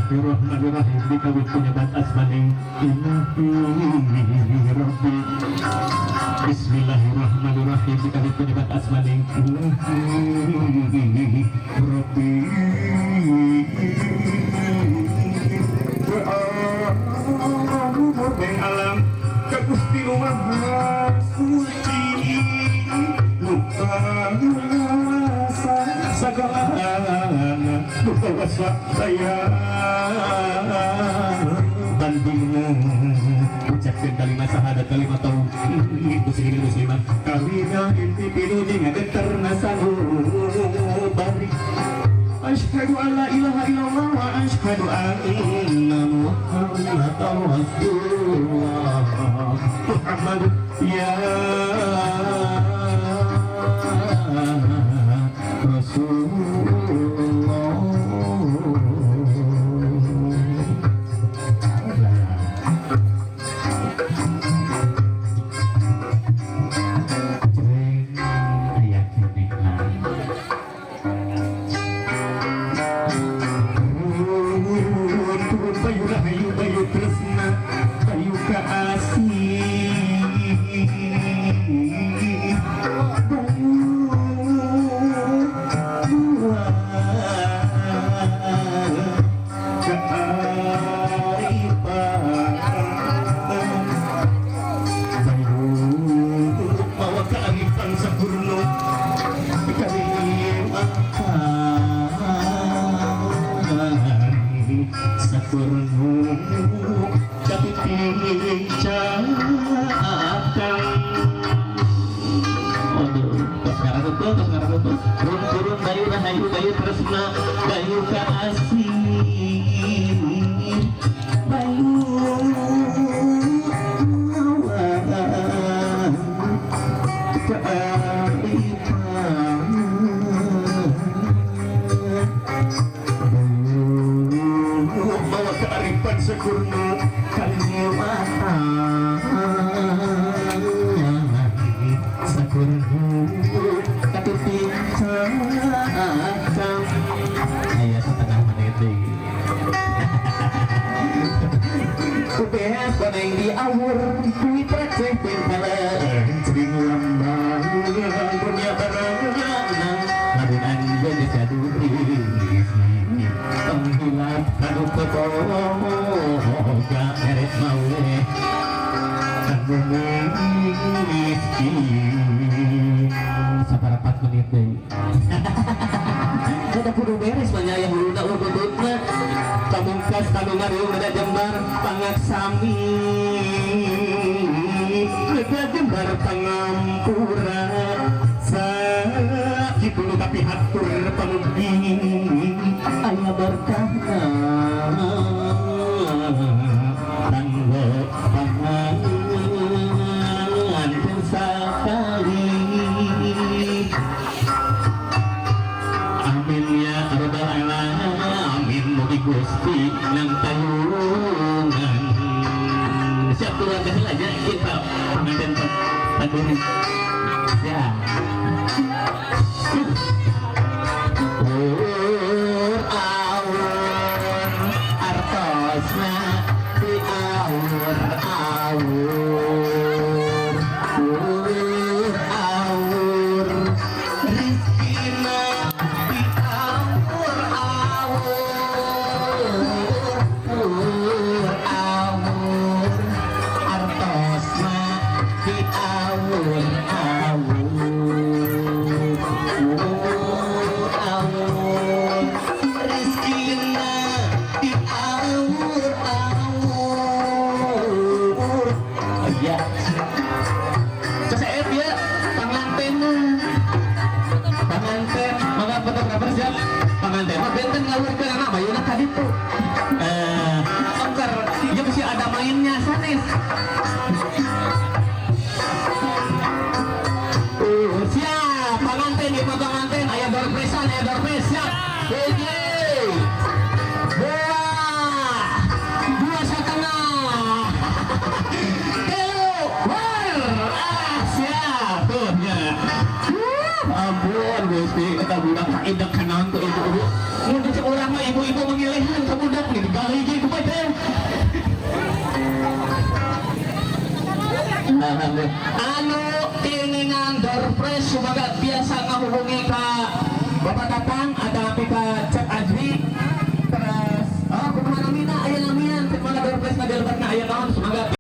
Bismillahirrahmanirrahim. Dikawit ku nyebat asmaning Ilahi Rabbi. Bismillahirrahmanirrahim. Dikawit ku nyebat asmaning Ilahi Rabbi. Beng alam ka Gusti nu Maha Suci, nu kawasa sagalana, nu kawasa daya bandingna. Ucapkeun kalimat syahadat, kalimat tauhid, muslimin muslimat kawina inti pinuji ngageterna sanubari. Asyhadu an la ilaha illallah wa asyhadu anna Muhammadan Rasulullah. Muhammad ya Rasulullah. Jreng aya keneh. Turun bayu rahayu, bayu tresna, bayu kaasih, bayu dua kearifan, bayu bawa kearifan sempurna kalimakan sakurnu kapipicakan. Aduh, tos ngararutul, tos ngararutul. Turun turun bayu rahayu, bayu tresna, bayu kaasih, bayu mawa kearifan, bawa kearifan sekurnu kalimatan sakurnu katupincakan. Aya setengah menit deui. Kubeas koneng di awur duit receh pintalan cering lambang dunia barana lamun anjeun geus gaduh tong hilap kanu teu boga, eret mawe kanu miskin. Saparapat menit deui. Udah kudu beres mah nya, huluna buntutna. Pamungkas kanu ngariung beda jembar pangaksami, beda jembar pangampura, sakitu nu kapihatur pamugi aya berkahna kanggo panganten sakali. Amin ya rabbal alamin. Mugi Gusti nang tayungan. Siap keluarga heula nya, kita pengantin panduri ya. Ur awur artosna di awur awur, ur awur rizkina di awur awur, ur awur artosna di awur awur, ur awur rizkina di awur awur. Iya. Seseep ya, pangantena. Panganten, mangga fotografer siap. Panganten mah benten ngawurkeun anak bayuna ka ditu. Eh, ongker, ieu mesti ada mainnya sanes. Siap, panganten ieu mah panganten, aya door prize-an, aya door prize, siap. Hiji. Dua. 2,5. Tilu. War. Ah, siap. Tuh nya. Ampun Gusti, eta budak kaidek kanaon tuh ibu-ibu. Mun cek urang mah ibu-ibu mangilihan ka budak nih. Alhamdulillah. Anu keinginan door prize, semoga biasa ngahubungi ka Bapak Tatang atau ka Cep.